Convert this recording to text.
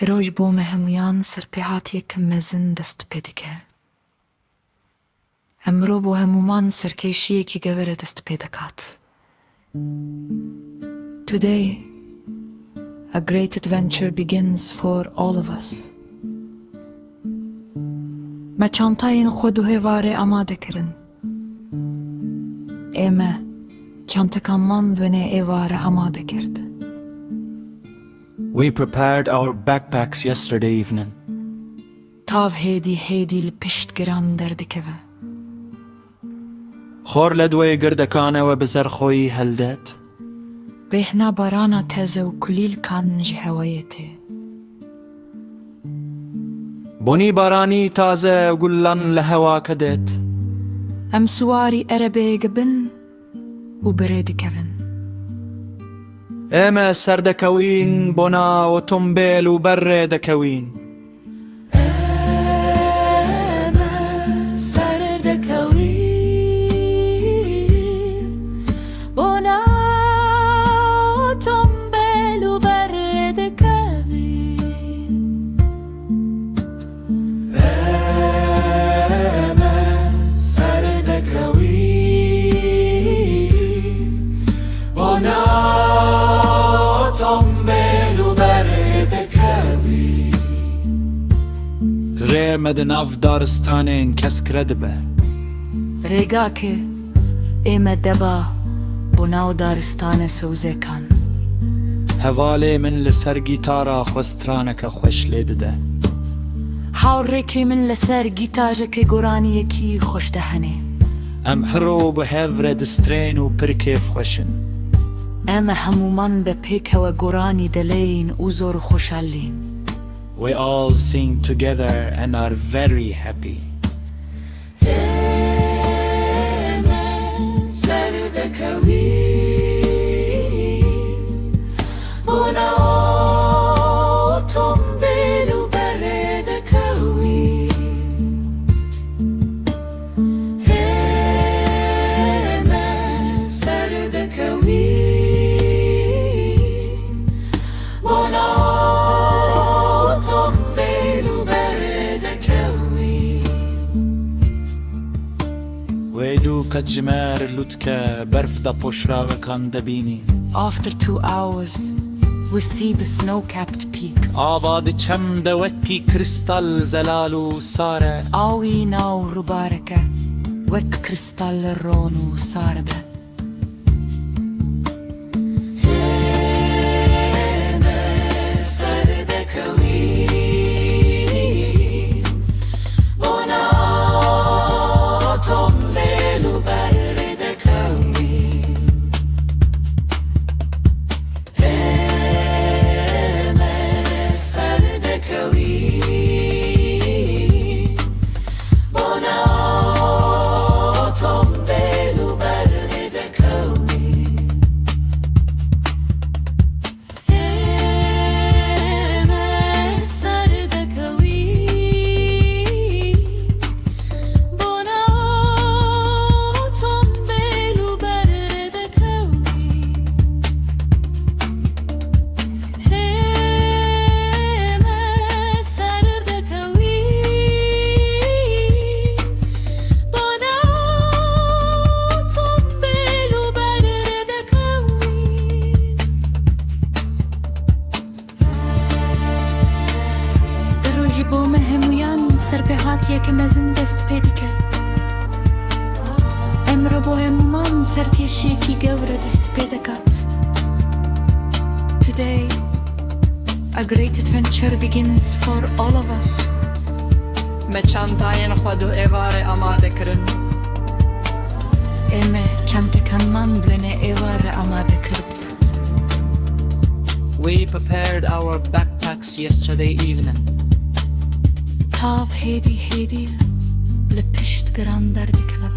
Îro ji bo me hemûyan serpêhatiyeke mezin dest pê dike. Îro bo hemûman serkêşiyekî gewre dest pê dikat. Today, a great adventure begins for all of us. Me çantayên xwe duh êvarê amade kirin. Ême çantekanman duênê êvare amade kird. We prepared our backpacks yesterday evening. Tav hêdî hêdî li pişt giran derdikeve. Xor li duê girdekane we bi ser xweyî hildet. Bêhna barana teze û kulîlkan ji hewayê tê. Bonî baranî taze û gulan li hewa kedet. Em siwarî erebeyê dibin û bi rê dikevin. Ême serdekewîn bona otombêl û ber rê dikewîn. Ême serdekewîn bona otombêl û ber rê dikevîn. Ême serdekewîn bona otombêl û ber rê dikevîn. Rê me di nav daristanên kesk re dibe. Rêgake ême deba bo nav daristane sewzekan. Hevalê min li ser gîtara xwe straneke xweş lê dide. Hawrêkê min li ser gîtareke goraniyekî xweş dihene. Em hiro bi hev re distrên û pir kêfxweş in. Em hemûman bi pêkewe goranî dileyên û zor xweşalîn. We all sing together and are very happy. Ême serdekewîn bona otombêl û ber rê dikewîn. Ême serdekewîn bona otombêl û ber rê dikewîn. Wê du katjimer lûtke berf dapoşrawekan debînîn. After 2 hours, we see the snow-capped peaks. Ava di çem de wekî kristal zelal û sar e. Awî nav rûbareke wek kristal ron û sar be. Ême serdekewîn bona otombêl û ber rê dikewîn. Ême serdekewîn bona otombêl û ber rê dikewîn. Ême serdekewîn bona otombêl û ber rê dikewîn. Ême serdekewîn bona otombêl û ber rê dikewîn. Îro ji bo me hemûyan serpêhatiyeke mezin dest pê dike. Îro bo hemûman serkêşiyekî gewre dest pê dikat. Today, a great adventure begins for all of us. Me çantayên xwe duh êvarê amade kirin. Ême çantekanman duênê êvare amade kird. We prepared our backpacks yesterday evening. Tav hêdî hêdî li pişt giran derdikeve.